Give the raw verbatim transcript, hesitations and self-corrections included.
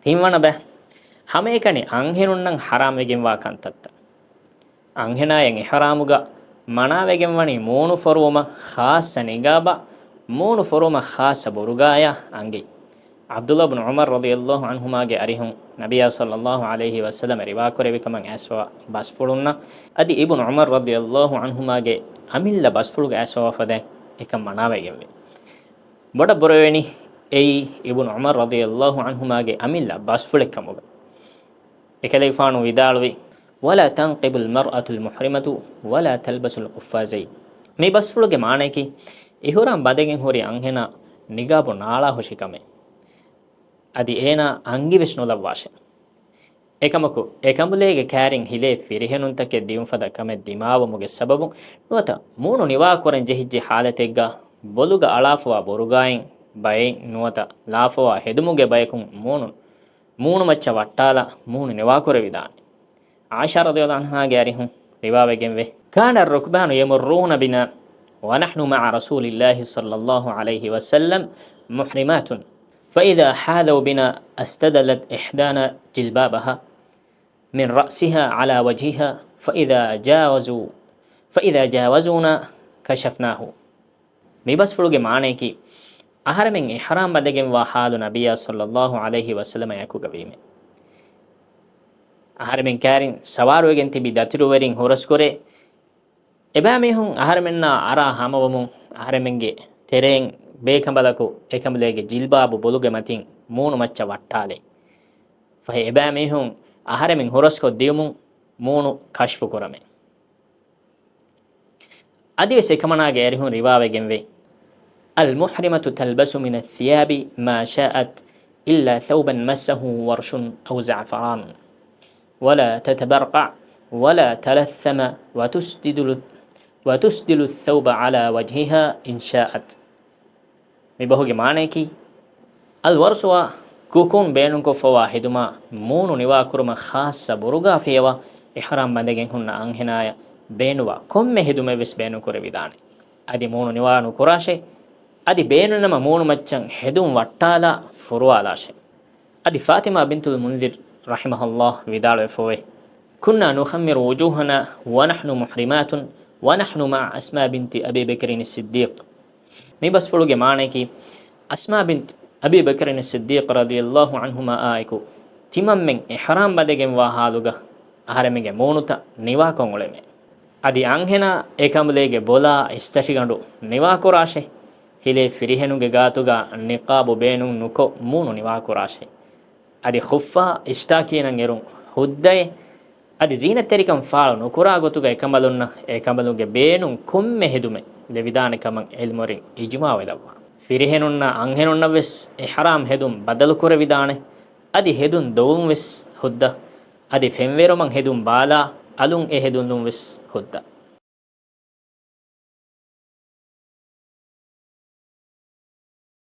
ތިންވަނަ ބައި، ހަމައެކަނި އަންހެނުންނަށް ޙަރާމްވެގެންވާ ކަންތައްތައް. އަންހެނާޔަށް އިޙްރާމުގަ މަނާވެގެންވަނީ މޫނު ފޮރުވުމަށް ޚާއްޞަ ނިގާބާ، މޫނު ފޮރުވުމަށް ޚާއްޞަ ބުރުގާޔާ އަނގައި. ޢަބްދުﷲ ބުނު ޢުމަރު ރަޟިޔަﷲ ޢަންހުމާގެ އަރިހުން ނަބިއްޔާ ޞައްލަﷲ ޢަލައިހި ވަސައްލަމަ ރިވާކުރެއްވި ކަމަށް އައިސްފަވާ ބަސްފުޅުންނަށް އަދި އިބްނު ޢުމަރު ރަޟިޔަﷲ ޢަންހުމާގެ އަމިއްލަ ބަސްފުޅުގަ އައިސްފަވާ ފަދައިން އެކަން މަނާވެގެންވޭ. ބޮޑަށް ބުރަވެނީ އެއީ އިބްނު ޢުމަރު ރަޟިޔަﷲ ޢަންހުމާގެ އަމިއްލަ ބަސްފުޅެއް ކަމުގަ. އެކަލޭގެފާނު ވިދާޅުވި، ولا تنقب المرأة المحرمة ولا تلبس القفازين. މި ބަސްފުޅުގެ މާނަޔަކީ، އިޙުރާމް ބަނދެގެން ހުރި އަންހެނާ ނިގާބު ނާޅާ ހުށި ކަމެއް. އަދި އޭނާ އަނގިވެސް ނުލައްވާށެ. އެކަމަކު، އެކަނބުލޭގެ ކައިރިން ހިލޭ ފިރިހެނުންތަކެއް ދިއުންފަދަ ކަމެއް ދިމާވުމުގެ ސަބަބުން ނުވަތަ މޫނު ނިވާކުރަން ޖެހިއްޖެ ޙާލަތެއްގަ ބޮލުގަ އަޅާފަވާ ބުރުގާއިން ބައެއް ނުވަތަ ލާފަވާ ހެދުމުގެ ބަޔަކުން މޫނު، މޫނުމައްޗަށް ވައްޓާލާ މޫނު ނިވާކުރެވިދާނެ. ޢާއިޝާ ރަޟިޔަﷲ ޢަންހާގެ އަރިހުން ރިވާވެގެންވޭ، كان الركبان يمرون بنا ونحن مع رسول الله صلى الله عليه وسلم محرمات، فإذا حاذوا بنا استدلت إحدانا جلبابها من رأسها على وجهها، فإذا جاوزوا، فإذا جاوزونا كشفناه. މި ބަސްފުޅުގެ މާނަޔަކީ، އަހަރެމެން އިޙްރާމް ބަނދެގެންވާ ޙާލު ނަބިއްޔާ ޞައްލަﷲ ޢަލައިހި ވަސައްލަމަ އެކުގަ ވީމެ. އަހަރެމެން ކައިރިން ސަވާރުވެގެން ތިބި ދަތުރުވެރިން ހުރަސްކުރޭ، އެބައިމީހުން އަހަރެމެންނާ އަރާ ހަމަވަމުން އަހަރެމެންގެ ތެރެއިން ބޭކަނބަލަކު އެކަނބުލޭގެ ޖިލްބާބު ބޮލުގެ މަތިން މޫނު މައްޗަށް ވައްޓާލޭ. ފަހެ އެބައިމީހުން އަހަރެމެން ހުރަސްކޮށް ދިޔުމުން މޫނު ކަޝްފު ކުރަމޭ. އަދިވެސް އެކަމަނާގެ އަރިހުން ރިވާވެގެންވޭ، المحرمة تلبس من الثياب ما شاءت إلا ثوبا مسه ورش أو زعفران، ولا تتبرقع ولا تلثم وتسدل، وتسدل الثوب على وجهها إن شاءت. މި ބަހުގެ މާނަޔަކީ، އަލްވަރުސުވާ ކުކުން ބޭނުންކޮށްފަވާ ހެދުމާ މޫނު ނިވާކުރުމަށް ޚާއްޞަ ބުރުގާ ފިޔަވާ އިޙްރާމް ބަނދެގެން ހުންނަ އަންހެނާޔަށް ބޭނުންވާ ކޮންމެ ހެދުމެއްވެސް ބޭނުންކުރެވިދާނެ. އަދި މޫނު ނިވާ ނުކުރާށޭ. އަދި ބޭނުންނަމަ މޫނު މައްޗަށް ހެދުން ވައްޓާލާ ފުރުވާލާށޭ. އަދި ފާތިމާ ބިންތުލް މުންޛިރު ރަޙިމަހަﷲ ވިދާޅުވެފައިވޭ، كنا نخمر وجوهنا ونحن محرمات ونحن مع أسماء بنت أبي بكر الصديق. މި ބަސްފުޅުގެ މާނަޔަކީ، އަސްމާ ބިންތު އަބީ ބަކްރިން ޞިއްދީޤް ރަޟިޔަﷲ ޢަންހުމާއާއެކު ތިމަންމެން އިޙްރާމް ބަނދެގެންވާ ޙާލުގަ އަހަރެމެންގެ މޫނުތައް ނިވާކޮށް އުޅެމޭ. އަދި އަންހެނާ އެކަނބުލޭގެ ބޮލާ އިސްތަށިގަނޑު ނިވާކުރާށޭ. ހިލޭ ފިރިހެނުންގެ ގާތުގަ ނިޤާބު ބޭނުން ނުކޮށް މޫނު ނިވާކުރާށޭ. އަދި ޚުއްފާ އިސްޓާކީނަށް އެރުން ހުއްދައޭ. އަދި ޒީނަތްތެރިކަން ފާޅު ނުކުރާ ގޮތުގަ އެކަނބަލުންނަށް އެކަނބަލުންގެ ބޭނުން ކޮންމެ ހެދުމެއް ލެވިދާނެ ކަމަށް ޢިލްމުވެރިން އިޖުމާޢުވެލައްވާ. ފިރިހެނުންނާ އަންހެނުންނަށްވެސް އިޙްރާމް ހެދުން ބަދަލުކުރެވިދާނެ. އަދި ހެދުން ދޮވުންވެސް ހުއްދަ. އަދި ފެންވެރުމަށް ހެދުން ބާލާ، އަލުން އެ ހެދުންލުންވެސް ހުއްދަ.